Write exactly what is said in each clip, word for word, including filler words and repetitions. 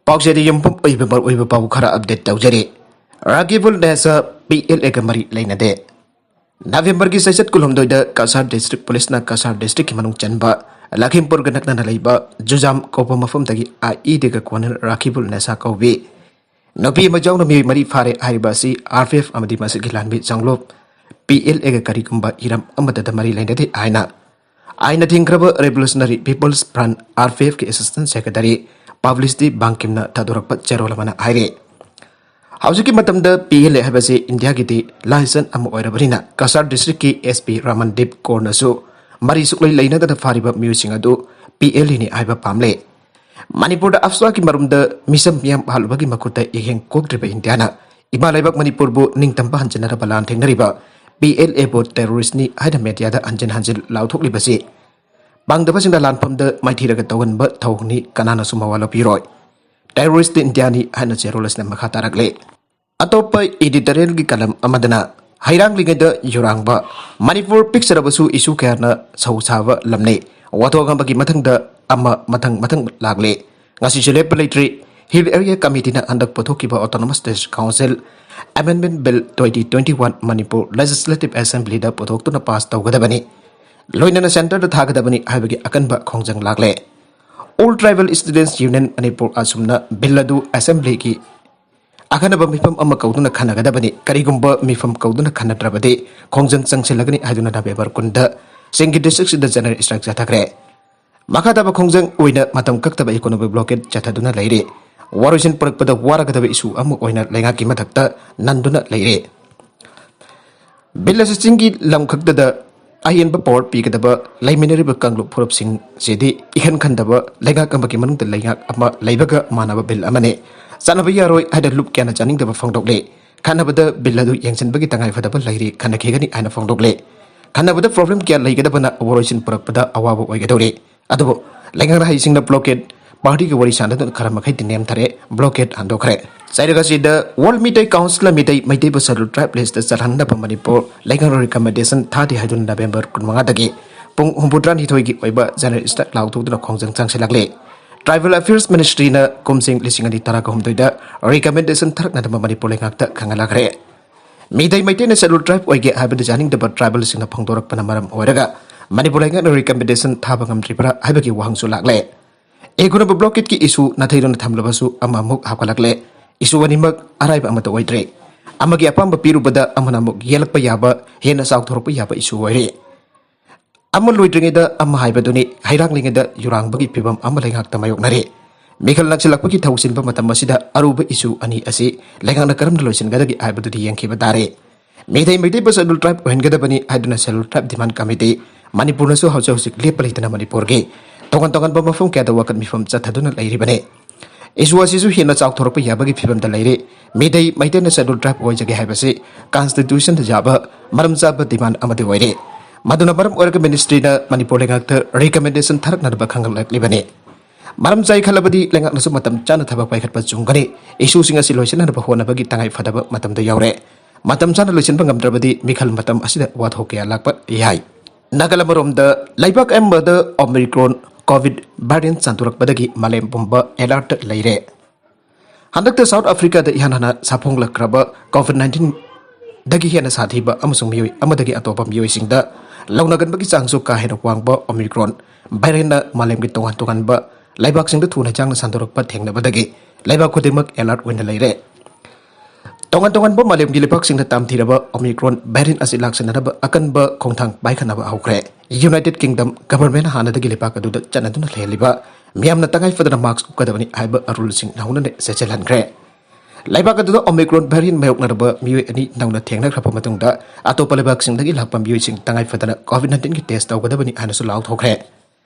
ꯄꯥꯎꯆꯦꯗ ꯌꯨꯝꯐꯝ ꯑꯣꯏꯕ ꯃꯔꯨꯑꯣꯏꯕ ꯄꯥꯎ ꯈꯔ ꯑꯞꯗꯦꯠ ꯇꯧꯖꯔꯤ꯫ ꯔꯥꯒꯤꯕꯨꯜ ꯅꯦꯁꯥ ꯄꯤ ꯑꯦꯜ ꯑꯦꯒ ꯃꯔꯤ ꯂꯩꯅꯗꯦ꯫ ꯅꯕꯦꯝꯕꯔꯒꯤ ꯆꯩꯆꯠ ꯀꯨꯟꯍꯨꯝꯗꯣꯏꯗ ꯀꯁꯥꯔ ꯗꯤꯁꯇ꯭ꯔꯤꯛ ꯄꯨꯂꯤꯁꯅ ꯀꯁꯥꯔ ꯗꯤꯁꯇ꯭ꯔꯤꯛꯀꯤ ꯃꯅꯨꯡ ꯆꯟꯕ ꯂꯈꯤꯝꯄꯨꯔꯒ ꯅꯛꯅꯅ ꯂꯩꯕ ꯖꯨꯖꯥꯝ ꯀꯧꯕ ꯃꯐꯝꯗꯒꯤ ꯑꯥꯏ ꯏ ꯗꯤꯒ ꯀꯣꯅꯔ ꯔꯥꯈꯤꯕꯨꯜ ꯅꯦꯁꯥ ꯀꯧꯕꯤ ꯅꯨꯄꯤ ꯑꯃ ꯌꯥꯎꯅ ꯃꯤꯑꯣꯏ ꯃꯔꯤ ꯐꯥꯔꯦ꯫ ꯍꯥꯏꯔꯤꯕ ꯑꯁꯤ ꯑꯥꯔ ꯄꯤ ꯑꯦꯐ ꯑꯃꯗꯤ ꯃꯁꯤꯒꯤ ꯂꯥꯟꯃꯤ ꯆꯥꯡꯂꯨꯞ ꯄꯤ ꯑꯦꯜ ꯑꯦꯒ ꯀꯔꯤꯒꯨꯝꯕ ꯏꯔꯝ ꯑꯃꯠꯇꯗ ꯃꯔꯤ ꯂꯩꯅꯗꯦ ꯍꯥꯏꯅ ꯑꯥꯏꯟꯅ ꯊꯤꯡꯈ꯭ꯔꯕ revolutionary peoples front, R P ꯑꯦꯐꯀꯤ ꯑꯦꯁꯤꯁꯇꯦꯟꯠ ꯁꯦꯀ꯭ꯔꯦꯇꯔꯤ ꯄꯕ꯭ꯂꯤꯁꯤꯇꯤ ꯕꯥꯡꯀꯤꯝꯅ ꯊꯥꯗꯣꯔꯛꯄ ꯆꯦꯔꯣꯜ ꯑꯃꯅ ꯍꯥꯏꯔꯤ꯫ ꯍꯧꯖꯤꯛꯀꯤ ꯃꯇꯝꯗ ꯄꯤ ꯑꯦꯜ ꯑꯦ ꯍꯥꯏꯕꯁꯤ ꯏꯟꯗꯤꯌꯥꯒꯤꯗꯤ ꯂꯥꯏꯁꯟ ꯑꯃ ꯑꯣꯏꯔꯕꯅꯤꯅ ꯀꯁꯥꯔ ꯗꯤꯁꯇ꯭ꯔꯤꯛꯀꯤ ꯑꯦꯁ ꯄꯤ ꯔꯥꯃꯟꯗꯤꯞ ꯀꯣꯔꯅꯁꯨ ꯃꯔꯤ ꯁꯨꯛꯂꯩ ꯂꯩꯅꯗꯅ ꯐꯥꯔꯤꯕ ꯃꯤꯑꯣꯏꯁꯤꯡ ꯑꯗꯨ ꯄꯤ ꯑꯦꯜ ꯑꯦꯅꯤ ꯍꯥꯏꯕ ꯄꯥꯝꯂꯦ꯫ ꯃꯅꯤꯄꯨꯔꯗ ꯑꯐ꯭ꯋꯥꯒꯤ ꯃꯔꯨꯝꯗ ꯃꯤꯆꯝ ꯃꯤꯌꯥꯝ ꯍꯥꯠꯂꯨꯕꯒꯤ ꯃꯈꯨꯠꯇ ꯏꯍꯦꯡ ꯀꯣꯛꯇ꯭ꯔꯤꯕ ꯏꯟꯗꯤꯌꯥꯅ ꯏꯃꯥ ꯂꯩꯕꯥꯛ ꯃꯅꯤꯄꯨꯔꯕꯨ ꯅꯤꯡꯇꯝꯕ ꯍꯟꯖꯤꯟꯅꯅꯕ ꯂꯥꯟ ꯊꯦꯡꯅꯔꯤꯕ ꯄꯤ ꯑꯦꯜ ꯑꯦꯕꯨ ꯇꯦꯔꯣꯔꯤꯁ꯭ꯠꯅꯤ ꯍꯥꯏꯅ ꯃꯦꯗꯤꯌꯥꯗ ꯍꯟꯖꯤꯟ ꯍꯟꯖꯤꯟ ꯂꯥꯎꯊꯣꯛꯂꯤꯕꯁꯤ ꯄꯥꯡꯗꯕꯁꯤꯡꯅ ꯂꯥꯟꯐꯝꯗ ꯃꯥꯏꯊꯤꯔꯒ ꯇꯧꯍꯟꯕ ꯊꯧꯑꯣꯡꯅꯤ, ꯀꯅꯥꯅꯁꯨ ꯃꯋꯥ ꯂꯧꯕꯤꯔꯣꯏ꯫ ꯇꯦꯔꯣꯔꯤꯁ꯭ꯠ ꯏꯟꯗꯤꯌꯥꯅꯤ ꯍꯥꯏꯅ ꯆꯦꯔꯣꯜ ꯑꯁꯤꯅ ꯃꯈꯥ ꯇꯥꯔꯛꯂꯤ꯫ ꯑꯇꯣꯞꯄ ꯏꯗꯤꯇꯣꯔꯤꯌꯦꯜꯒꯤ ꯀꯂꯝ ꯑꯃꯗꯅ ꯍꯩꯔꯥꯡꯂꯤꯉꯩꯗ ꯌꯨꯔꯥꯡꯕ, ꯃꯅꯤꯄꯨꯔ ꯄꯤꯛꯆꯔꯕꯁꯨ ꯏꯁꯨ ꯀꯌꯥꯅ ꯁꯧ ꯁꯥꯕ ꯂꯝꯅꯤ꯫ ꯋꯥꯊꯣꯛ ꯑꯃꯒꯤ ꯃꯊꯪꯗ ꯑꯃ ꯃꯊꯪ ꯃꯊꯪ ꯂꯥꯛꯂꯤ꯫ ꯉꯁꯤꯁꯨ ꯂꯦꯞꯄ ꯂꯩꯇ꯭ꯔꯤ꯫ ꯍꯤꯜ ꯑꯦꯔꯤꯌꯥ ꯀꯃꯤꯇꯤꯅ ꯍꯟꯗꯛ ꯄꯨꯊꯣꯛꯈꯤꯕ autonomous district council amendment bill twenty twenty one Manipur legislative ꯑꯦꯁꯦꯝꯕ꯭ꯂꯤꯗ ꯄꯨꯊꯣꯛꯇꯨꯅ ꯄꯥꯁ ꯇꯧꯒꯗꯕꯅꯤ꯫ ꯂꯣꯏꯅꯅ ꯁꯦꯟꯇꯔꯗ ꯊꯥꯒꯗꯕꯅꯤ ꯍꯥꯏꯕꯒꯤ ꯑꯀꯟꯕ ꯈꯣꯡꯖꯪ ꯂꯥꯛꯂꯦ꯫ ꯑꯣꯜ ꯇ꯭ꯔꯥꯏꯕꯦꯜ ꯁ꯭ꯇꯨꯗꯦꯟꯠꯁ ꯌꯨꯅꯤꯌꯟ ꯃꯅꯤꯄꯨꯔ ꯑꯁꯨꯝꯅ ꯕꯤꯜ ꯑꯗꯨ ꯑꯦꯁꯦꯝꯕ꯭ꯂꯤꯒꯤ ꯑꯈꯟꯅꯕ ꯃꯤꯐꯝ ꯑꯃ ꯀꯧꯗꯨꯅ ꯈꯟꯅꯒꯗꯕꯅꯤ꯫ ꯀꯔꯤꯒꯨꯝꯕ ꯃꯤꯐꯝ ꯀꯧꯗꯨꯅ ꯈꯟꯅꯗ꯭ꯔꯕꯗꯤ ꯈꯣꯡꯖꯪ ꯆꯪꯁꯤꯜꯂꯒꯅꯤ ꯍꯥꯏꯗꯨꯅ ꯅꯕꯦꯝꯕꯔ ꯀꯨꯟꯗ ꯆꯤꯡꯒꯤ ꯗꯤꯁꯇ꯭ꯔꯤꯛꯁꯤꯗ ꯖꯦꯅꯔꯦꯜ ꯁ꯭ꯇ꯭ꯔꯥꯏꯛ ꯆꯠꯊꯈ꯭ꯔꯦ꯫ ꯃꯈꯥ ꯇꯥꯕ ꯈꯣꯡꯖꯪ ꯑꯣꯏꯅ ꯃꯇꯝ ꯀꯛꯇꯕ ꯏꯀꯣꯅꯣꯃꯤꯛ ꯕ꯭ꯂꯣꯀꯦꯠ ꯆꯠꯊꯗꯨꯅ ꯂꯩꯔꯤ꯫ ꯋꯥꯔꯣꯏꯁꯤꯟ ꯄꯨꯔꯛꯄꯗ ꯋꯥꯔꯒꯗꯕ ꯏꯁꯨ ꯑꯃ ꯑꯣꯏꯅ ꯂꯩꯉꯥꯛꯀꯤ ꯃꯊꯛꯇ ꯅꯟꯗꯨꯅ ꯂꯩꯔꯤ꯫ ꯕꯤꯜ ꯑꯁꯤ ꯆꯤꯡꯒꯤ ꯂꯝ ꯈꯛꯇꯗ ꯑꯍꯦꯟꯕ ꯄꯥꯋꯔ ꯄꯤꯒꯗꯕ ꯂꯩꯃꯤꯟꯅꯔꯤꯕ ꯀꯥꯡꯂꯨꯞ ꯐꯨꯔꯨꯞꯁꯤꯡꯁꯤꯗꯤ ꯏꯈꯟ ꯈꯟꯗꯕ ꯂꯩꯉꯥꯛ ꯑꯃꯒꯤ ꯃꯅꯨꯡꯗ ꯂꯩꯉꯥꯛ ꯑꯃ ꯂꯩꯕꯒ ꯃꯥꯟꯅꯕ ꯕꯤꯜ ꯑꯃꯅꯤ꯫ ꯆꯠꯅꯕ ꯌꯥꯔꯣꯏ ꯍꯥꯏꯅ ꯂꯨꯞ ꯀꯌꯥꯅ ꯆꯥꯅꯤꯡꯗꯕ ꯐꯣꯡꯗꯣꯛꯂꯤ꯫ ꯈꯟꯅꯕꯗ ꯕꯤꯜ ꯑꯗꯨ ꯌꯦꯡꯁꯤꯟꯕꯒꯤ ꯇꯉꯥꯏꯐꯗꯕ ꯂꯩꯔꯤ, ꯈꯟꯅꯈꯤꯒꯅꯤ ꯍꯥꯏꯅ ꯐꯣꯡꯗꯣꯛꯂꯤ꯫ ꯈꯟꯅꯕꯗ ꯄ꯭ꯔꯣꯕ꯭ꯂꯦꯝ ꯀꯌꯥ ꯂꯩꯒꯗꯕꯅ ꯋꯥꯔꯣꯏꯁꯤꯟ ꯄꯨꯔꯛꯄꯗ ꯑꯋꯥꯕ ꯑꯣꯏꯒꯗꯧꯔꯤ꯫ ꯑꯗꯨꯕꯨ ꯂꯩꯉꯥꯛꯅ ꯍꯩꯁꯤꯡꯅ ꯕ꯭ꯂꯣꯀꯦꯠ ꯄꯥꯔꯇꯤꯒ ꯋꯥꯔꯤ ꯁꯥꯟꯅꯗꯨꯅ ꯈꯔ ꯃꯈꯩꯗꯤ ꯅꯦꯝꯊꯔꯦ, ꯕ꯭ꯂꯣꯀꯦꯠ ꯍꯟꯗꯣꯛꯈ꯭ꯔꯦ꯫ ꯆꯩꯔꯛ ꯑꯁꯤꯗ ꯋꯥꯔꯜ ꯃꯤꯇꯩ ꯀꯥꯎꯟꯁꯤꯜꯅ ꯃꯤꯇꯩ, ꯃꯩꯇꯩꯕꯨ ꯁꯦꯗꯨꯜ ꯇ꯭ꯔꯥꯏꯕ ꯂꯤꯁꯇ ꯆꯜꯍꯟꯅꯕ ꯃꯅꯤꯄꯨꯔ ꯂꯩꯉꯥꯛꯅ ꯔꯤꯀꯃꯦꯟꯗꯦꯁꯟ ꯊꯥꯗꯦ ꯍꯥꯏꯗꯨꯅ ꯅꯕꯦꯝꯕꯔ ꯀꯨꯟꯃꯉꯥꯗꯒꯤ ꯄꯨꯡ ꯍꯨꯝꯐꯨꯇꯔꯥꯅꯤꯊꯣꯏꯒꯤ ꯑꯣꯏꯕ ꯖꯦꯅꯔꯦꯜ ꯁ꯭ꯇ꯭ꯔꯥꯏꯛ ꯂꯥꯎꯊꯣꯛꯇꯨꯅ ꯈꯣꯡꯖꯪ ꯆꯪꯁꯤꯜꯂꯛꯂꯤ꯫ Tribal Affairs Ministryꯅ ꯀꯨꯝꯖꯤꯡ ꯂꯤꯁꯤꯡ ꯑꯅꯤ ꯇꯔꯥꯒ ꯍꯨꯝꯗꯣꯏꯗ recommendation ꯊꯥꯔꯛꯅꯗꯕ Manipur ꯂꯩꯉꯥꯛꯇ ꯈꯪꯍꯜꯂꯛꯈ꯭ꯔꯦ꯫ Meitei ꯃꯩꯇꯩꯅ scheduled tribe ꯑꯣꯏꯒꯦ ꯍꯥꯏꯕꯗꯨ ꯌꯥꯅꯤꯡꯗꯕ tribalꯁꯤꯡꯅ ꯐꯣꯡꯗꯣꯔꯛꯄꯅ ꯃꯔꯝ ꯑꯣꯏꯔꯒ ꯃꯅꯤꯄꯨꯔ ꯂꯩꯉꯥꯛꯅ recommendation ꯊꯥꯕ ꯉꯝꯗ꯭ꯔꯤꯕ꯭ꯔꯥ ꯍꯥꯏꯕꯒꯤ ꯋꯥꯍꯪꯁꯨ ꯂꯥꯛꯂꯦ꯫ ꯑꯦ ꯈꯨꯅꯕ blockadekꯤ issue ꯅꯥꯊꯩꯗꯨꯅ ꯊꯝꯂꯕꯁꯨ ꯑꯃꯃꯨꯛ ꯍꯥꯞꯀꯠꯂꯛꯂꯦ꯫ Issue ꯑꯅꯤꯃꯛ ꯑꯔꯥꯏꯕ ꯑꯃꯠꯇ ꯑꯣꯏꯗ꯭ꯔꯦ꯫ ꯑꯃꯒꯤ ꯑꯄꯥꯝꯕ ꯄꯤꯔꯨꯕꯗ ꯑꯃꯅ ꯑꯃꯨꯛ ꯌꯦꯜꯂꯛꯄ ꯌꯥꯕ, ꯍꯦꯟꯅ ꯆꯥꯎꯊꯣꯔꯛꯄ ꯌꯥꯕ issue ꯑꯣꯏꯔꯦ꯫ ꯑꯃ ꯂꯣꯏꯗ꯭ꯔꯤꯉꯩꯗ ꯑꯃ ꯍꯥꯏꯕꯗꯨꯅꯤ, ꯍꯩꯔꯥꯡꯂꯤꯉꯩꯗ ꯌꯨꯔꯥꯡꯕꯒꯤ ꯐꯤꯕꯝ ꯑꯃ ꯂꯩꯉꯥꯛꯇ ꯃꯥꯌꯣꯛꯅꯔꯤ꯫ ꯃꯤꯈꯜ ꯅꯛꯁꯤꯜꯂꯛꯄꯒꯤ ꯊꯧꯁꯤꯟꯕ ꯃꯇꯝ ꯑꯁꯤꯗ ꯑꯔꯨꯕ issue ꯑꯅꯤ ꯑꯁꯤ ꯂꯩꯉꯥꯛꯅ ꯀꯔꯝꯅ ꯂꯣꯏꯁꯤꯟꯒꯗꯒꯦ ꯍꯥꯏꯕꯗꯨꯗꯤ ꯌꯦꯡꯈꯤꯕ ꯇꯥꯔꯦ꯫ ꯃꯤꯇꯩ ꯃꯩꯇꯩꯕꯨ scheduled tribe ꯑꯣꯏꯍꯟꯒꯗꯕꯅꯤ ꯍꯥꯏꯗꯨꯅ scheduled tribe demand committee ꯃꯅꯤꯄꯨꯔꯅꯁꯨ ꯍꯧꯖꯤꯛ ꯍꯧꯖꯤꯛ ꯂꯦꯞꯄ ꯂꯩꯇꯅ ꯃꯅꯤꯄꯨꯔꯒꯤ ꯇꯣꯉꯥꯟ ꯇꯣꯉꯥꯟꯕ ꯃꯐꯝ ꯀꯌꯥꯗ ꯋꯥꯀꯠ ꯃꯤꯐꯝ ꯆꯠꯊꯗꯨꯅ ꯂꯩꯔꯤꯕꯅꯤ꯫ Issue ꯑꯁꯤꯁꯨ ꯍꯦꯟꯅ ꯆꯥꯎꯊꯣꯔꯛꯄ ꯌꯥꯕꯒꯤ ꯐꯤꯕꯝꯗ ꯂꯩꯔꯦ꯫ ꯃꯤꯇꯩ ꯃꯩꯇꯩꯅ scheduled tribe ꯑꯣꯏꯖꯒꯦ ꯍꯥꯏꯕꯁꯤ constitutionꯗ ꯌꯥꯕ ꯃꯔꯝ ꯆꯥꯕ demand ꯑꯃꯗꯤ ꯑꯣꯏꯔꯦ꯫ ꯃꯗꯨꯅ ꯃꯔꯝ ꯑꯣꯏꯔꯒ ministryꯅ ꯃꯅꯤꯄꯨꯔ ꯂꯩꯉꯥꯛꯇ recommendation ꯊꯥꯔꯛꯅꯅꯕ ꯈꯪꯍꯜꯂꯛꯂꯤꯕꯅꯤ꯫ ꯃꯔꯝ ꯆꯥꯏ ꯈꯜꯂꯕꯗꯤ ꯂꯩꯉꯥꯛꯅꯁꯨ ꯃꯇꯝ ꯆꯥꯅ ꯊꯕꯛ ꯄꯥꯏꯈꯠꯄ ꯆꯨꯝꯒꯅꯤ꯫ Issueꯁꯤꯡ ꯑꯁꯤ ꯂꯣꯏꯁꯤꯟꯅꯅꯕ ꯍꯣꯠꯅꯕꯒꯤ ꯇꯉꯥꯏ ꯐꯗꯕ ꯃꯇꯝꯗ ꯌꯧꯔꯦ꯫ ꯃꯇꯝ ꯆꯥꯅ ꯂꯣꯏꯁꯤꯟꯕ ꯉꯝꯗ꯭ꯔꯕꯗꯤ ꯃꯤꯈꯜ ꯃꯇꯝ ꯑꯁꯤꯗ ꯋꯥꯊꯣꯛ ꯀꯌꯥ ꯂꯥꯛꯄ ꯌꯥꯏ꯫ ꯅꯥꯀꯜ ꯑꯃꯔꯣꯝꯗ, ꯂꯩꯕꯥꯛ ꯑꯌꯥꯝꯕꯗ Omicron COVID variant ꯁꯟꯗꯣꯔꯛꯄꯗꯒꯤ ꯃꯥꯂꯦꯝ ꯄꯨꯝꯕ alert ꯂꯩꯔꯦ꯫ ꯍꯟꯗꯛꯇ South Africaꯗ ꯏꯍꯥꯟ ꯍꯥꯟꯅ ꯁꯥꯐꯣꯡꯂꯛꯈ꯭ꯔꯕ COVID nineteenꯗꯒꯤ ꯍꯦꯟꯅ ꯁꯥꯊꯤꯕ ꯑꯃꯁꯨꯡ ꯃꯤꯑꯣꯏ ꯑꯃꯗꯒꯤ ꯑꯇꯣꯞꯄ ꯃꯤꯑꯣꯏꯁꯤꯡꯗ ꯂꯧꯅꯒꯟꯕꯒꯤ ꯆꯥꯡꯁꯨ ꯀꯥ ꯍꯦꯟꯅ ꯋꯥꯡꯕ Omicron variantꯅ ꯃꯥꯂꯦꯝꯒꯤ ꯇꯣꯉꯥꯟ ꯇꯣꯉꯥꯟꯕ ꯂꯩꯕꯥꯛꯁꯤꯡꯗ ꯊꯨꯅ ꯆꯥꯡꯅ ꯁꯟꯗꯣꯔꯛꯄ ꯊꯦꯡꯅꯕꯗꯒꯤ ꯂꯩꯕꯥꯛ ꯈꯨꯗꯤꯡꯃꯛ alert ꯑꯣꯏꯅ ꯂꯩꯔꯦ꯫ ꯇꯣꯉꯥꯟ ꯇꯣꯉꯥꯟꯕ ꯃꯥꯂꯦꯝꯒꯤ ꯂꯩꯕꯥꯛꯁꯤꯡꯅ ꯇꯝꯊꯤꯔꯕ Omicron variant ꯑꯁꯤ ꯂꯥꯛꯁꯤꯟꯅꯅꯕ ꯑꯀꯟꯕ ꯈꯣꯡꯊꯥꯡ ꯄꯥꯏꯈꯠꯅꯕ ꯍꯧꯈ꯭ꯔꯦ꯫ United Kingdom government ꯍꯥꯟꯅꯗꯒꯤ ꯂꯩꯕꯥꯛ ꯑꯗꯨꯗ ꯆꯠꯅꯗꯨꯅ ꯂꯩꯍꯜꯂꯤꯕ ꯃꯤꯌꯥꯝꯅ ꯇꯉꯥꯏ ꯐꯗꯅ mask ꯎꯞꯀꯗꯕꯅꯤ ꯍꯥꯏꯕ ruleꯁꯤꯡ ꯅꯧꯅ ꯆꯦꯠꯁꯤꯜꯍꯟꯈ꯭ꯔꯦ꯫ ꯂꯩꯕꯥꯛ ꯑꯗꯨꯗ Omicron variant ꯃꯥꯌꯣꯛꯅꯔꯕ ꯃꯤꯑꯣꯏ ꯑꯅꯤ ꯅꯧꯅ ꯊꯦꯡꯅꯈ꯭ꯔꯕ ꯃꯇꯨꯡꯗ, ꯑꯇꯣꯞꯄ ꯂꯩꯕꯥꯛꯁꯤꯡꯗꯒꯤ ꯂꯥꯛꯄ ꯃꯤꯑꯣꯏꯁꯤꯡ ꯇꯉꯥꯏ ꯐꯗꯅ COVID nineteenꯒꯤ test ꯇꯧꯒꯗꯕꯅꯤ ꯍꯥꯏꯅꯁꯨ ꯂꯥꯎꯊꯣꯛꯈ꯭ꯔꯦ꯫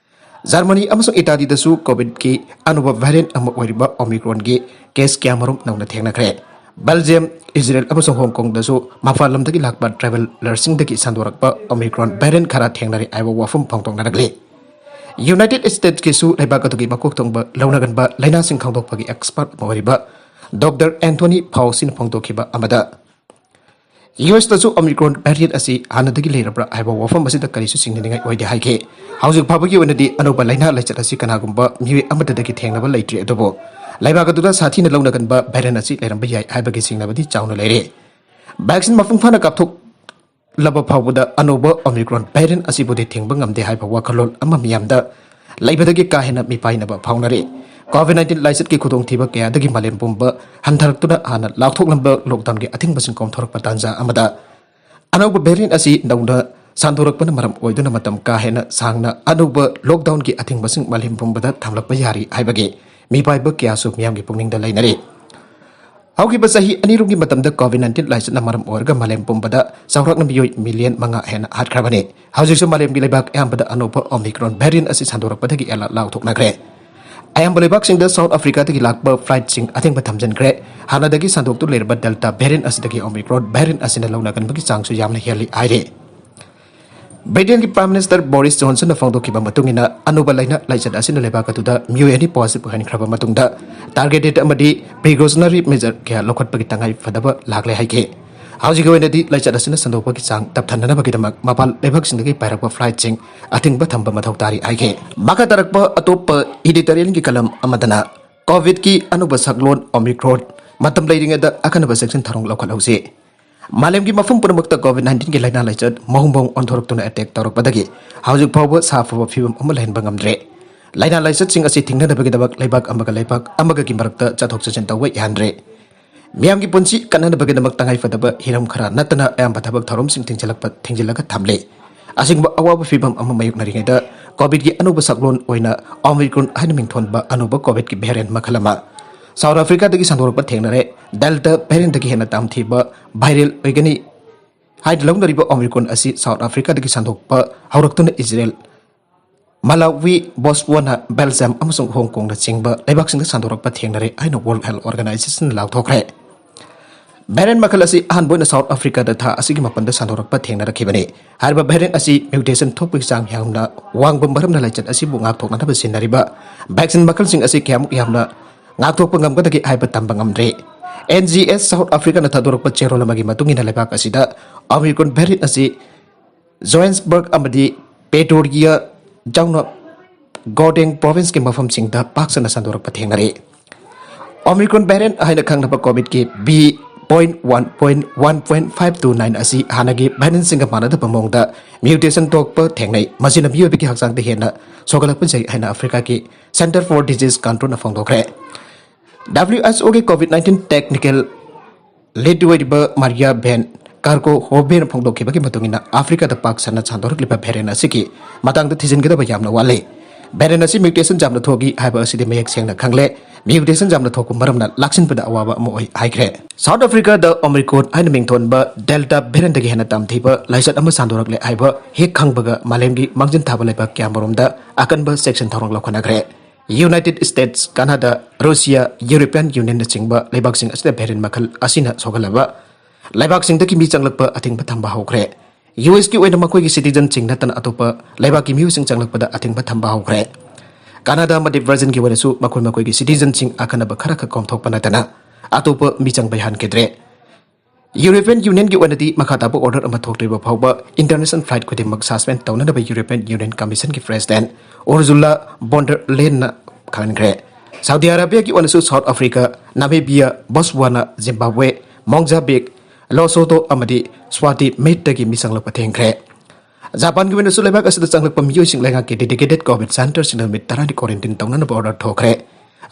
ꯖꯔꯃꯅꯤ ꯑꯃꯁꯨꯡ ꯏꯇꯥꯂꯤꯗꯁꯨ COVIDꯀꯤ ꯑꯅꯧꯕ variant ꯑꯃ ꯑꯣꯏꯔꯤꯕ Omicronꯒꯤ case ꯀꯌꯥꯃꯔꯨꯝ ꯅꯧꯅ ꯊꯦꯡꯅꯈ꯭ꯔꯦ꯫ Belgium, Israel ꯑꯃꯁꯨꯡ Hong Kongꯗꯁꯨ ꯃꯄꯥꯟ ꯂꯝꯗꯒꯤ ꯂꯥꯛꯄ travellerꯁꯤꯡꯗꯒꯤ ꯁꯟꯗꯣꯔꯛꯄ Omicron variant ꯈꯔ ꯊꯦꯡꯅꯔꯦ ꯍꯥꯏꯕ ꯋꯥꯐꯝ ꯐꯣꯡꯗꯣꯛꯅꯔꯛꯂꯤ꯫ United Statesꯀꯤꯁꯨ ꯂꯩꯕꯥꯛ ꯑꯗꯨꯒꯤ ꯃꯀꯣꯛ ꯊꯣꯡꯕ ꯂꯧꯅꯒꯟꯕ ꯂꯥꯏꯅꯥꯁꯤꯡ ꯈꯪꯗꯣꯛꯄꯒꯤ expert ꯑꯃ ꯑꯣꯏꯔꯤꯕ Doctor Anthony Fauciꯅ ꯐꯣꯡꯗꯣꯛꯈꯤꯕ ꯑꯃꯗ, ꯌꯨ ꯑꯦꯁꯇꯁꯨ Omicron variant ꯑꯁꯤ ꯍꯥꯟꯅꯗꯒꯤ ꯂꯩꯔꯕ꯭ꯔꯥ ꯍꯥꯏꯕ ꯋꯥꯐꯝ ꯑꯁꯤꯗ ꯀꯔꯤꯁꯨ ꯆꯤꯡꯅꯅꯤꯡꯉꯥꯏ ꯑꯣꯏꯗꯦ ꯍꯥꯏꯈꯤ꯫ ꯍꯧꯖꯤꯛ ꯐꯥꯎꯕꯒꯤ ꯑꯣꯏꯅꯗꯤ ꯑꯅꯧꯕ ꯂꯥꯏꯅꯥ ꯂꯥꯏꯆꯠ ꯑꯁꯤ ꯀꯅꯥꯒꯨꯝꯕ ꯃꯤꯑꯣꯏ ꯑꯃꯠꯇꯗꯒꯤ ꯊꯦꯡꯅꯕ ꯂꯩꯇ꯭ꯔꯤ, ꯑꯗꯨꯕꯨ ꯂꯩꯕꯥꯛ ꯑꯗꯨꯗ ꯁꯥꯊꯤꯅ ꯂꯧꯅꯒꯟꯕ variant ꯑꯁꯤ ꯂꯩꯔꯝꯕ ꯌꯥꯏ ꯍꯥꯏꯕꯒꯤ ꯆꯤꯡꯅꯕꯗꯤ ꯆꯥꯎꯅ ꯂꯩꯔꯦ꯫ Vaccine ꯃꯄꯨꯡ ꯐꯥꯅ ꯀꯥꯞꯊꯣꯛꯂꯕ ꯐꯥꯎꯕꯗ ꯑꯅꯧꯕ Omicron variant ꯑꯁꯤꯕꯨꯗꯤ ꯊꯤꯡꯕ ꯉꯝꯗꯦ ꯍꯥꯏꯕ ꯋꯥꯈꯜꯂꯣꯟ ꯑꯃ ꯃꯤꯌꯥꯝꯗ ꯂꯩꯕꯗꯒꯤ ꯀꯥ ꯍꯦꯟꯅ ꯃꯤꯄꯥꯏꯅꯕ ꯐꯥꯎꯅꯔꯤ꯫ COVID nineteen ꯂꯥꯏꯆꯠꯀꯤ ꯈꯨꯗꯣꯡꯊꯤꯕ ꯀꯌꯥꯗꯒꯤ ꯃꯥꯂꯦꯝ ꯄꯨꯝꯕ ꯍꯟꯊꯔꯛꯇꯨꯅ ꯍꯥꯟꯅ ꯂꯥꯎꯊꯣꯛꯂꯝꯕ lockdownꯒꯤ ꯑꯊꯤꯡꯕꯁꯤꯡ ꯀꯣꯝꯊꯣꯔꯛꯄ ꯇꯥꯟꯖꯥ ꯑꯃꯗ, ꯑꯅꯧꯕ variant ꯑꯁꯤ ꯅꯧꯅ ꯁꯟꯗꯣꯔꯛꯄꯅ ꯃꯔꯝ ꯑꯣꯏꯗꯨꯅ ꯃꯇꯝ ꯀꯥ ꯍꯦꯟꯅ ꯁꯥꯡꯅ ꯑꯅꯧꯕ lockdownꯒꯤ ꯑꯊꯤꯡꯕꯁꯤꯡ ꯃꯥꯂꯦꯝ ꯄꯨꯝꯕꯗ ꯊꯝꯂꯛꯄ ꯌꯥꯔꯤ ꯍꯥꯏꯕꯒꯤ ꯃꯤꯄꯥꯏꯕ ꯀꯌꯥꯁꯨ ꯃꯤꯌꯥꯝꯒꯤ ꯄꯨꯛꯅꯤꯡꯗ ꯂꯩꯅꯔꯤ꯫ ꯍꯧꯈꯤꯕ ꯆꯍꯤ ꯑꯅꯤꯔꯣꯝꯒꯤ ꯃꯇꯝꯗ COVID nineteen ꯂꯥꯏꯆꯠꯅ ꯃꯔꯝ ꯑꯣꯏꯔꯒ ꯃꯥꯂꯦꯝ ꯄꯨꯝꯕꯗ ꯆꯥꯎꯔꯥꯛꯅ ꯃꯤꯑꯣꯏ million ꯃꯉꯥ ꯍꯦꯟꯅ ꯍꯥꯠꯈ꯭ꯔꯕꯅꯤ꯫ ꯍꯧꯖꯤꯛꯁꯨ ꯃꯥꯂꯦꯝꯒꯤ ꯂꯩꯕꯥꯛ ꯑꯌꯥꯝꯕꯗ ꯑꯅꯧꯕ Omicron variant ꯑꯁꯤ ꯁꯟꯗꯣꯔꯛꯄꯗꯒꯤ alert ꯂꯥꯎꯊꯣꯛꯅꯈ꯭ꯔꯦ꯫ ꯑꯌꯥꯝꯕ ꯂꯩꯕꯥꯛꯁꯤꯡꯗ South Africaꯗꯒꯤ ꯂꯥꯛꯄ flightꯁꯤꯡ ꯑꯊꯤꯡꯕ ꯊꯝꯖꯤꯟꯈ꯭ꯔꯦ꯫ ꯍꯥꯟꯅꯗꯒꯤ ꯁꯟꯗꯣꯛꯇꯨ ꯂꯩꯔꯕ Delta variant ꯑꯁꯤꯗꯒꯤ Omicron variant ꯑꯁꯤꯅ ꯂꯧꯅꯒꯟꯕꯒꯤ ꯆꯥꯡꯁꯨ ꯌꯥꯝꯅ ꯍꯦꯜꯂꯤ ꯍꯥꯏꯔꯤ꯫ Britainꯒꯤ Prime Minister Boris Johnsonꯅ ꯐꯣꯡꯗꯣꯛꯈꯤꯕ ꯃꯇꯨꯡ ꯏꯟꯅ, ꯑꯅꯧꯕ ꯂꯥꯏꯅꯥ ꯂꯥꯏꯆꯠ ꯑꯁꯤꯅ ꯂꯩꯕꯥꯛ ꯑꯗꯨꯗ ꯃꯤꯑꯣꯏ ꯑꯅꯤ positive ꯑꯣꯏꯍꯟꯈ꯭ꯔꯕ ꯃꯇꯨꯡꯗ, targeted ꯑꯃꯗꯤ precautionary measure ꯀꯌꯥ ꯂꯧꯈꯠꯄꯒꯤ ꯇꯉꯥꯏ ꯐꯗꯕ ꯂꯥꯛꯂꯦ ꯍꯥꯏꯈꯤ꯫ ꯍꯧꯖꯤꯛꯀꯤ ꯑꯣꯏꯅꯗꯤ ꯂꯥꯏꯆꯠ ꯑꯁꯤꯅ ꯁꯟꯗꯣꯛꯄꯒꯤ ꯆꯥꯡ ꯇꯞꯊꯅꯅꯕꯒꯤꯗꯃꯛ ꯃꯄꯥꯟ ꯂꯩꯕꯥꯛꯁꯤꯡꯗꯒꯤ ꯄꯥꯏꯔꯛꯄ flightꯁꯤꯡ ꯑꯊꯤꯡꯕ ꯊꯝꯕ ꯃꯊꯧ ꯇꯥꯔꯤ ꯍꯥꯏꯈꯤ꯫ ꯃꯈꯥ ꯇꯥꯔꯛꯄ ꯑꯇꯣꯞꯄ editorialꯒꯤ column ꯑꯃꯗꯅ, COVIDꯀꯤ ꯑꯅꯧꯕ ꯁꯛꯂꯣꯟ Omicron, ꯃꯇꯝ ꯂꯩꯔꯤꯉꯩꯗ ꯑꯀꯟꯅꯕ ꯆꯦꯛꯁꯤꯟ ꯊꯧꯔꯥꯡ ꯂꯧꯈꯠꯍꯧꯁꯤ꯫ ꯃꯥꯂꯦꯝꯒꯤ ꯃꯐꯝ ꯄꯨꯝꯅꯃꯛꯇ COVID nineteenꯒꯤ ꯂꯥꯏꯅꯥ ꯂꯥꯏꯆꯠ ꯃꯑꯣꯡ ꯃꯑꯣꯡ ꯑꯣꯟꯊꯣꯔꯛꯇꯨꯅ attack ꯇꯧꯔꯛꯄꯗꯒꯤ ꯍꯧꯖꯤꯛ ꯐꯥꯎꯕ ꯁꯥꯐꯕ ꯐꯤꯕꯝ ꯑꯃ ꯂꯩꯍꯟꯕ ꯉꯝꯗ꯭ꯔꯦ꯫ ꯂꯥꯏꯅꯥ ꯂꯥꯏꯆꯠꯁꯤꯡ ꯑꯁꯤ ꯊꯤꯡꯅꯅꯕꯒꯤꯗꯃꯛ ꯂꯩꯕꯥꯛ ꯑꯃꯒ ꯂꯩꯕꯥꯛ ꯑꯃꯒꯒꯤ ꯃꯔꯛꯇ ꯆꯠꯊꯣꯛ ꯆꯠꯁꯤꯟ ꯇꯧꯕ ꯌꯥꯍꯟꯗ꯭ꯔꯦ꯫ ꯃꯤꯌꯥꯝꯒꯤ ꯄꯨꯟꯁꯤ ꯀꯟꯅꯅꯕꯒꯤꯗꯃꯛ ꯇꯉꯥꯏꯐꯗꯕ ꯍꯤꯔꯝ ꯈꯔ ꯅꯠꯇꯅ ꯑꯌꯥꯝꯕ ꯊꯕꯛ ꯊꯧꯔꯝꯁꯤꯡ ꯊꯤꯡꯖꯤꯜꯂꯛꯄ, ꯊꯤꯡꯖꯤꯜꯂꯒ ꯊꯝꯂꯦ꯫ ꯑꯁꯤꯒꯨꯝꯕ ꯑꯋꯥꯕ ꯐꯤꯕꯝ ꯑꯃ ꯃꯥꯌꯣꯛꯅꯔꯤꯉꯩꯗ, COVIDꯀꯤ ꯑꯅꯧꯕ ꯁꯛꯂꯣꯟ ꯑꯣꯏꯅ Omicron ꯍꯥꯏꯅ ꯃꯤꯡꯊꯣꯟꯕ ꯑꯅꯧꯕ COVIDꯀꯤ variant ꯃꯈꯜ ꯑꯃ South Africaꯗꯒꯤ ꯁꯟꯗꯣꯔꯛꯄ ꯊꯦꯡꯅꯔꯦ꯫ Delta variantꯗꯒꯤ ꯍꯦꯟꯅ ꯇꯝꯊꯤꯕ viral ꯑꯣꯏꯒꯅꯤ ꯍꯥꯏꯅ ꯂꯧꯅꯔꯤꯕ Omicron ꯑꯁꯤ South Africaꯗꯒꯤ ꯁꯟꯗꯣꯛꯄ ꯍꯧꯔꯛꯇꯨꯅ ꯏꯖꯔꯦꯜ, ꯃꯂꯥꯋꯤ, ꯕꯣꯠꯁꯋꯥꯅꯥ, ꯕꯦꯜꯖꯤꯌꯝ ꯑꯃꯁꯨꯡ ꯍꯣꯡ ꯀꯣꯡꯅꯆꯤꯡꯕ ꯂꯩꯕꯥꯛꯁꯤꯡꯗ ꯁꯟꯗꯣꯔꯛꯄ ꯊꯦꯡꯅꯔꯦ ꯍꯥꯏꯅ World Health Organizationꯅ ꯂꯥꯎꯊꯣꯛꯈ꯭ꯔꯦ꯫ Variant ꯃꯈꯜ ꯑꯁꯤ ꯑꯍꯥꯟꯕ ꯑꯣꯏꯅ South Africaꯗ ꯊꯥ ꯑꯁꯤꯒꯤ ꯃꯥꯄꯟꯗ ꯁꯟꯗꯣꯔꯛꯄ ꯊꯦꯡꯅꯔꯛꯈꯤꯕꯅꯤ꯫ ꯍꯥꯏꯔꯤꯕ variant ꯑꯁꯤ mutation ꯊꯣꯛꯄꯒꯤ ꯆꯥꯡ ꯌꯥꯝꯅ ꯋꯥꯡꯕ ꯃꯔꯝꯅ ꯂꯥꯏꯆꯠ ꯑꯁꯤꯕꯨ ꯉꯥꯛꯊꯣꯛꯅꯅꯕ ꯁꯤꯖꯤꯟꯅꯔꯤꯕ vaccine ꯃꯈꯜꯁꯤꯡ ꯑꯁꯤ ꯀꯌꯥꯃꯨꯛ ꯌꯥꯝꯅ ꯉꯥꯛꯊꯣꯛꯄ ꯉꯝꯒꯗꯒꯦ ꯍꯥꯏꯕ ꯇꯝꯕ ꯉꯝꯗ꯭ꯔꯤ꯫ ꯑꯦꯟ ꯖꯤ ꯑꯦꯁ ꯁꯥꯎꯠ ꯑꯥꯐ꯭ꯔꯤꯀꯥꯅ ꯊꯥꯗꯣꯔꯛꯄ ꯆꯦꯔꯣꯜ ꯑꯃꯒꯤ ꯃꯇꯨꯡ ꯏꯟꯅ ꯂꯩꯕꯥꯛ ꯑꯁꯤꯗ ꯑꯣꯃꯤꯀ꯭ꯔꯣꯟ ꯚꯦꯔꯤꯌꯟ ꯑꯁꯤ ꯖꯣꯍꯥꯟꯁꯕꯔꯒ ꯑꯃꯗꯤ ꯄꯦꯇꯣꯔꯤꯌꯥ ꯌꯥꯎꯅ ꯒꯣꯔꯗꯦꯡ ꯄ꯭ꯔꯣꯚꯤꯟꯁꯀꯤ ꯃꯐꯝꯁꯤꯡꯗ ꯄꯥꯛ ꯁꯟꯅ ꯁꯟꯗꯣꯔꯛꯄ ꯊꯦꯡꯅꯔꯤ꯫ ꯑꯣꯃꯤꯀ꯭ꯔꯣꯟ ꯚꯦꯔꯤꯌꯟ ꯍꯥꯏꯅ ꯈꯪꯅꯕ ꯀꯣꯚꯤꯗꯀꯤ B point one point one point five two nine ꯑꯁꯤ ꯍꯥꯟꯅꯒꯤ ꯚꯦꯔꯤꯌꯟꯁꯤꯡꯒ ꯃꯥꯟꯅꯗꯕ ꯃꯑꯣꯡꯗ ꯃ꯭ꯌꯨꯇꯦꯁꯟ ꯊꯣꯛꯄ ꯊꯦꯡꯅꯩ꯫ ꯃꯁꯤꯅ ꯃꯤꯑꯣꯏꯕꯒꯤ ꯍꯛꯆꯥꯡꯗ ꯍꯦꯟꯅ ꯁꯣꯛꯍꯜꯂꯛꯄ ꯌꯥꯏ ꯍꯥꯏꯅ ꯑꯐ꯭ꯔꯤꯀꯥꯒꯤ ꯁꯦꯟꯇꯔ ꯐꯣꯔ ꯗꯤꯖꯤꯖ ꯀꯟꯇ꯭ꯔꯣꯜꯅ ꯐꯣꯡꯗꯣꯛꯈ꯭ꯔꯦ꯫ ꯗꯕ꯭ꯂꯤꯎ ꯑꯦꯆ ꯑꯣꯒꯤ ꯀꯣꯚꯤꯗ ꯅꯥꯏꯟꯇꯤꯟ ꯇꯦꯛꯅꯤꯀꯦꯜ ꯂꯤꯗ ꯑꯣꯏꯔꯤꯕ ꯃꯥꯔꯤꯌꯥ ꯚꯦꯟ ꯀꯥꯔꯀꯣ ꯍꯣꯕꯦꯅ ꯐꯣꯡꯗꯣꯛꯈꯤꯕꯒꯤ ꯃꯇꯨꯡ ꯏꯟꯅ, ꯑꯥꯐ꯭ꯔꯤꯀꯥꯗ ꯄꯥꯛ ꯁꯟꯅ ꯁꯟꯗꯣꯔꯛꯂꯤꯕ ꯚꯦꯔꯤꯌꯟ ꯑꯁꯤꯒꯤ ꯃꯇꯥꯡꯗ ꯊꯤꯖꯤꯟꯒꯗꯕ ꯌꯥꯝꯅ ꯋꯥꯠꯂꯤ꯫ ꯚꯦꯔꯤꯌꯟ ꯑꯁꯤ ꯃ꯭ꯌꯨꯇꯦꯁꯟ ꯌꯥꯝꯅ ꯊꯣꯛꯏ ꯍꯥꯏꯕ ꯑꯁꯤꯗꯤ ꯃꯌꯦꯛ ꯁꯦꯡꯅ ꯈꯪꯂꯦ꯫ ꯃ꯭ꯌꯨꯇꯦꯁꯟ ꯌꯥꯝꯅ ꯊꯣꯛꯄ ꯃꯔꯝꯅ ꯂꯥꯛꯁꯤꯟꯕꯗ ꯑꯋꯥꯕ ꯑꯃ ꯑꯣꯏ ꯍꯥꯏꯈ꯭ꯔꯦ꯫ ꯁꯥꯎꯠ ꯑꯥꯐ꯭ꯔꯤꯀꯥꯗ ꯑꯣꯃꯤꯀ꯭ꯔꯣꯟ ꯍꯥꯏꯅ ꯃꯤꯡꯊꯣꯟꯕ ꯗꯦꯜꯇꯥ ꯚꯦꯔꯤꯌꯟꯗꯒꯤ ꯍꯦꯟꯅ ꯇꯝꯊꯤꯕ ꯂꯥꯏꯆꯠ ꯑꯃ ꯁꯟꯗꯣꯔꯛꯂꯦ ꯍꯥꯏꯕ ꯍꯦꯛ ꯈꯪꯕꯒ ꯃꯥꯂꯦꯝꯒꯤ ꯃꯥꯡꯖꯤꯟ ꯊꯥꯕ ꯂꯩꯕꯥꯛ ꯀꯌꯥꯃꯔꯣꯝꯗ ꯑꯀꯟꯕ ꯆꯦꯛꯁꯤꯟ ꯊꯧꯔꯥꯡ ꯂꯧꯈꯠꯅꯈ꯭ꯔꯦ꯫ ꯌꯨꯅꯥꯏꯇꯦꯗ ꯁ꯭ꯇꯦꯠꯁ, ꯀꯅꯥꯗꯥ, ꯔꯨꯁꯤꯌꯥ, ꯌꯨꯔꯣꯄꯤꯌꯟ ꯌꯨꯅꯤꯌꯟꯅꯆꯤꯡꯕ ꯂꯩꯕꯥꯛꯁꯤꯡ ꯑꯁꯤꯗ ꯚꯦꯔꯤꯌꯟ ꯃꯈꯜ ꯑꯁꯤꯅ ꯁꯣꯛꯍꯜꯂꯕ ꯂꯩꯕꯥꯛꯁꯤꯡꯗꯒꯤ ꯃꯤ ꯆꯪꯂꯛꯄ ꯑꯊꯤꯡꯕ ꯊꯝꯕ ꯍꯧꯈ꯭ꯔꯦ꯫ ꯌꯨ ꯑꯦꯁꯀꯤ ꯑꯣꯏꯅ ꯃꯈꯣꯏꯒꯤ ꯁꯤꯇꯤꯖꯟꯁꯤꯡ ꯅꯠꯇꯅ ꯑꯇꯣꯞꯄ ꯂꯩꯕꯥꯛꯀꯤ ꯃꯤꯑꯣꯏꯁꯤꯡ ꯆꯪꯂꯛꯄꯗ ꯑꯊꯤꯡꯕ ꯊꯝꯕ ꯍꯧꯈ꯭ꯔꯦ꯫ ꯀꯅꯥꯗꯥ ꯑꯃꯗꯤ ꯕ꯭ꯔꯥꯖꯤꯜꯒꯤ ꯑꯣꯏꯅꯁꯨ ꯃꯈꯣꯏ ꯃꯈꯣꯏꯒꯤ ꯁꯤꯇꯤꯖꯟꯁꯤꯡ ꯑꯈꯟꯅꯕ ꯈꯔꯈꯛ ꯀꯣꯝꯊꯣꯛꯄ ꯅꯠꯇꯅ ꯑꯇꯣꯞꯄ ꯃꯤ ꯆꯪꯕ ꯌꯥꯍꯟꯈꯤꯗ꯭ꯔꯦ꯫ ꯌꯨꯔꯣꯄꯤꯌꯟ ꯌꯨꯅꯤꯌꯟꯒꯤ ꯑꯣꯏꯅꯗꯤ ꯃꯈꯥ ꯇꯥꯕ ꯑꯣꯔꯗꯔ ꯑꯃ ꯊꯣꯛꯇ꯭ꯔꯤꯕ ꯐꯥꯎꯕ ꯏꯟꯇꯔꯅꯦꯁꯅꯦꯜ ꯐ꯭ꯂꯥꯏꯠ ꯈꯨꯗꯤꯡꯃꯛ ꯁꯁꯄꯦꯟ ꯇꯧꯅꯅꯕ ꯌꯨꯔꯣꯄꯤꯌꯟ ꯌꯨꯅꯤꯌꯟ ꯀꯃꯤꯁꯟꯒꯤ ꯄ꯭ꯔꯦꯁꯤꯗꯦꯟꯠ ꯎꯔꯖꯨꯂꯥ ꯕꯣꯟꯗꯔ ꯂꯦꯟꯅ ꯈꯪꯍꯟꯈ꯭ꯔꯦ꯫ ꯁꯥꯎꯗꯤ ꯑꯔꯥꯕꯤꯌꯥꯒꯤ ꯑꯣꯏꯅꯁꯨ ꯁꯥꯎꯠ ꯑꯐ꯭ꯔꯤꯀꯥ, ꯅꯥꯃꯤꯕꯤꯌꯥ, ꯕꯣꯠꯁꯋꯥꯅꯥ, ꯖꯤꯝꯕꯥꯕ꯭ꯋꯦ, ꯃꯣꯡꯖꯥꯕꯤꯛ, ꯂꯣꯁꯣꯇꯣ ꯑꯃꯗꯤ ꯁ꯭ꯋꯥꯇꯤ ꯃꯤꯠꯇꯒꯤ ꯃꯤ ꯆꯪꯂꯛꯄ ꯊꯤꯡꯈ꯭ꯔꯦ꯫ ꯖꯄꯥꯟꯒꯤ ꯑꯣꯏꯅꯁꯨ ꯂꯩꯕꯥꯛ ꯑꯁꯤꯗ ꯆꯪꯂꯛꯄ ꯃꯤꯑꯣꯏꯁꯤꯡ ꯂꯩꯉꯥꯛꯀꯤ ꯗꯦꯗꯤꯀꯦꯇꯦꯗ ꯀꯣꯚꯤꯗ ꯁꯦꯟꯇꯔꯁꯤꯡꯗ ꯅꯨꯃꯤꯠ ꯇꯔꯥꯅꯤ ꯀ꯭ꯋꯥꯔꯦꯟꯇꯤꯟ ꯇꯧꯅꯅꯕ ꯑꯣꯔꯗꯔ ꯊꯣꯛꯈ꯭ꯔꯦ꯫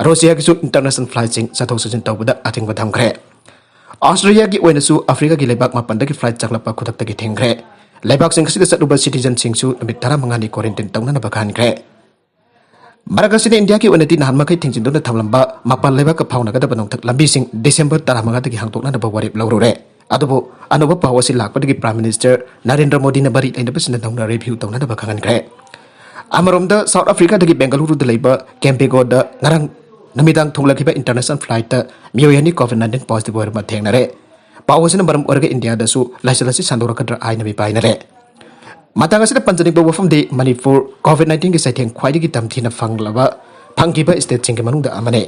ꯔꯨꯁꯤꯌꯥꯒꯤꯁꯨ ꯏꯟꯇꯔꯅꯦꯁꯅꯦꯜ ꯐ꯭ꯂꯥꯏꯠꯁꯤꯡ ꯆꯠꯊꯣꯛ ꯆꯠꯁꯤꯟ ꯇꯧꯕꯗ ꯑꯊꯤꯡꯕ ꯊꯝꯈ꯭ꯔꯦ꯫ ꯑꯣꯁꯇ꯭ꯔꯦꯂꯤꯌꯥꯒꯤ ꯑꯣꯏꯅꯁꯨ ꯑꯐ꯭ꯔꯤꯀꯥꯒꯤ ꯂꯩꯕꯥꯛ ꯃꯥꯄꯟꯗꯒꯤ ꯐ꯭ꯂꯥꯏꯠ ꯆꯪꯂꯛꯄ ꯈꯨꯗꯛꯇꯒꯤ ꯊꯤꯡꯈ꯭ꯔꯦ꯫ ꯂꯩꯕꯥꯛꯁꯤꯡ ꯑꯁꯤꯗ ꯆꯠꯂꯨꯕ ꯁꯤꯇꯤꯖꯟꯁꯤꯡꯁꯨ ꯅꯨꯃꯤꯠ ꯇꯔꯥꯃꯉꯥꯅꯤ ꯀ꯭ꯋꯥꯔꯦꯟꯇꯤꯟ ꯇꯧꯅꯅꯕ ꯈꯟꯈ꯭ꯔꯦ꯫ ꯃꯔꯛ ꯑꯁꯤꯗ ꯏꯟꯗꯤꯌꯥꯒꯤ ꯑꯣꯏꯅꯗꯤ ꯅꯍꯥꯟ ꯃꯈꯩ ꯊꯤꯡꯖꯤꯟꯗꯨꯅ ꯊꯝꯂꯝꯕ ꯃꯄꯥꯟ ꯂꯩꯕꯥꯛꯀ ꯐꯥꯎꯅꯒꯗꯕ ꯅꯣꯡꯊꯛ ꯂꯝꯕꯤꯁꯤꯡ ꯗꯤꯁꯦꯝꯕꯔ ꯇꯔꯥꯃꯉꯥꯗꯒꯤ ꯍꯥꯡꯗꯣꯛꯅꯅꯕ ꯋꯥꯔꯦꯞ ꯂꯧꯔꯨꯔꯦ꯫ ꯑꯗꯨꯕꯨ ꯑꯅꯧꯕ ꯄꯥꯎ ꯑꯁꯤ ꯂꯥꯛꯄꯗꯒꯤ ꯄ꯭ꯔꯥꯏꯝ ꯃꯤꯅꯤꯁꯇꯔ ꯅꯔꯦꯟꯗ꯭ꯔ ꯃꯣꯗꯤꯅ ꯃꯔꯤ ꯂꯩꯅꯕꯁꯤꯡꯗ ꯅꯧꯅ ꯔꯤꯚ꯭ꯌꯨ ꯇꯧꯅꯅꯕ ꯈꯪꯍꯟꯈ꯭ꯔꯦ꯫ ꯑꯃꯔꯣꯝꯗ ꯁꯥꯎꯠ ꯑꯐ꯭ꯔꯤꯀꯥꯗꯒꯤ ꯕꯦꯡꯒꯂꯨꯔꯨꯗ ꯂꯩꯕ ꯀꯦꯝꯄꯦꯒꯣꯗ ꯉꯔꯥꯡ ꯅꯨꯃꯤꯗꯥꯡ ꯊꯨꯡꯂꯈꯤꯕ ꯏꯟꯇꯔꯅꯦꯁꯅꯦꯜ ꯐ꯭ꯂꯥꯏꯠꯇ ꯃꯤꯑꯣꯏ ꯑꯅꯤ ꯀꯣꯚꯤꯗ ꯅꯥꯏꯟꯇꯤꯟ ꯄꯣꯖꯤꯇꯤꯚ ꯑꯣꯏꯔꯝꯕ ꯊꯦꯡꯅꯔꯦ꯫ ꯄꯥꯎ ꯑꯁꯤꯅ ꯃꯔꯝ ꯑꯣꯏꯔꯒ ꯏꯟꯗꯤꯌꯥꯗꯁꯨ ꯂꯥꯏꯆꯠ ꯑꯁꯤ ꯁꯟꯗꯣꯔꯛꯀꯗ꯭ꯔꯥ ꯍꯥꯏꯅ ꯃꯤꯄꯥꯏꯅꯔꯦ꯫ ꯃꯇꯥꯡ ꯑꯁꯤꯗ ꯄꯟꯖꯅꯤꯡꯕ ꯋꯥꯐꯝꯗꯤ ꯃꯅꯤꯄꯨꯔ ꯀꯣꯚꯤꯗ ꯅꯥꯏꯟꯇꯤꯟꯒꯤ ꯆꯩꯊꯦꯡ ꯈ꯭ꯋꯥꯏꯗꯒꯤ ꯇꯝꯊꯤꯅ ꯐꯪꯂꯕ, ꯐꯪꯈꯤꯕ ꯁ꯭ꯇꯦꯠꯁꯤꯡꯒꯤ ꯃꯅꯨꯡꯗ ꯑꯃꯅꯤ꯫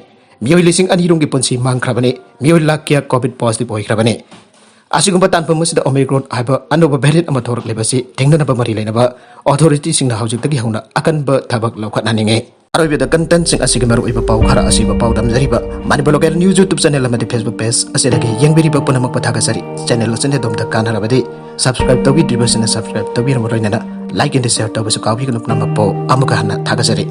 ꯃꯤꯑꯣꯏ ꯂꯤꯁꯤꯡ ꯑꯅꯤ ꯔꯣꯝꯒꯤ ꯄꯨꯟꯁꯤ ꯃꯥꯡꯈ꯭ꯔꯕꯅꯤ꯫ ꯃꯤꯑꯣꯏ ꯂꯥꯈ ꯀꯌꯥ ꯀꯣꯚꯤꯗ ꯄꯣꯖꯤꯇꯤꯚ ꯑꯣꯏꯈ꯭ꯔꯕꯅꯤ꯫ ꯑꯁꯤꯒꯨꯝꯕ ꯇꯥꯟꯐꯝ ꯑꯁꯤꯗ ꯑꯣꯃꯤꯀ꯭ꯔꯣꯟ ꯍꯥꯏꯕ ꯑꯅꯧꯕ ꯚꯦꯔꯤꯌꯦꯟꯠ ꯑꯃ ꯊꯣꯔꯛꯂꯤꯕꯁꯤ ꯊꯦꯡꯅꯅꯕ ꯃꯔꯤ ꯂꯩꯅꯕ ꯑꯣꯊꯣꯔꯤꯇꯤꯁꯤꯡꯅ ꯍꯧꯖꯤꯛꯇꯒꯤ ꯍꯧꯅ ꯑꯀꯟꯕ ꯊꯕꯛ ꯂꯧꯈꯠꯍꯟꯅꯤꯡꯉꯤ꯫ ꯑꯔꯣꯏꯕꯗ ꯀꯟꯇꯦꯟꯠꯁꯤꯡ ꯑꯁꯤꯒꯤ ꯃꯔꯨꯑꯣꯏꯕ ꯄꯥꯎ ꯈꯔ ꯑꯁꯤꯕꯨ ꯄꯥꯎꯗꯝꯖꯔꯤꯕ Manipur local news YouTube channel ꯑꯃꯗꯤ ꯐꯦꯁꯕꯨꯛ ꯄꯦꯖ ꯑꯁꯤꯗꯒꯤ ꯌꯦꯡꯕꯤꯔꯤꯕ ꯄꯨꯝꯅꯃꯛꯄꯨ ꯊꯥꯒꯠꯆꯔꯤ꯫ ꯆꯦꯅꯦꯜ ꯑꯁꯤꯅ ꯑꯗꯣꯝꯗ ꯀꯥꯟꯅꯔꯕꯗꯤ ꯁꯕꯁꯀ꯭ꯔꯥꯏꯕ ꯇꯧꯕꯤꯗ꯭ꯔꯤꯕꯁꯤꯡꯅ ꯁꯕꯁꯀ꯭ꯔꯥꯏꯕ ꯇꯧꯕꯤꯔꯝꯕ ꯂꯣꯏꯅꯅ ꯂꯥꯏꯛ ꯑꯦꯟ ꯁꯤꯌꯔ ꯇꯧꯕꯁꯨ ꯀꯥꯎꯕꯤꯒꯅꯨ꯫ ꯄꯨꯝꯅꯃꯛꯄꯨ ꯑꯃꯨꯛꯀ ꯍꯟꯅ ꯊꯥꯒꯠꯆꯔꯤ꯫